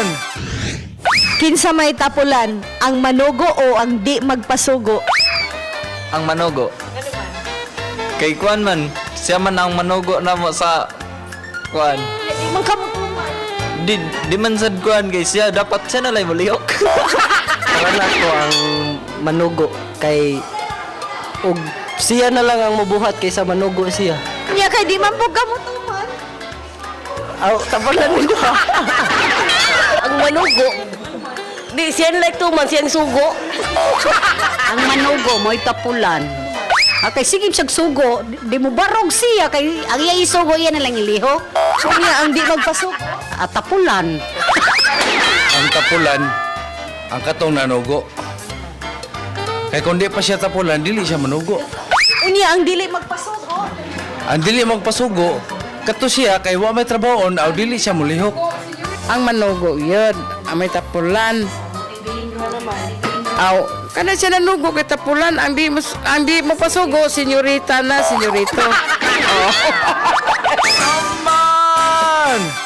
Man! Kinsa may tapulan, ang manugo o ang di magpasugo? Ang manugo. Kay kuan man, siya man ang manugo na mo sa kuan. Di man kamutuman. Di man sad kuan kay siya dapat siya na lay molihok. Para ko ang manugo kay og siya na lang ang mubuhat kaysa manugo siya. Nya kay di man po kamutuman. Aw, tapulan mo ha. Ang manugo. Di siyan like tuman, siyan sugo. Ang manugo mo'y tapulan. Okay, sige siyag sugo, di mo barog siya kay ang iya isugo iya na lang ilihok. Unya ang di magpasugo. At tapulan. Ang tapulan, ang katong nanugo. Kay kung di pa siya tapulan, dili siya manugo. Unya ang dili magpasugo. Ang dili magpasugo, kato siya kay wa may trabahoon aw dili siya mulihok. Ang manugo yun, ang may tapulan. Aw, kana siya nanugo kay tapulan, ang di mo pasugo, senyorita na, senyorito. Man!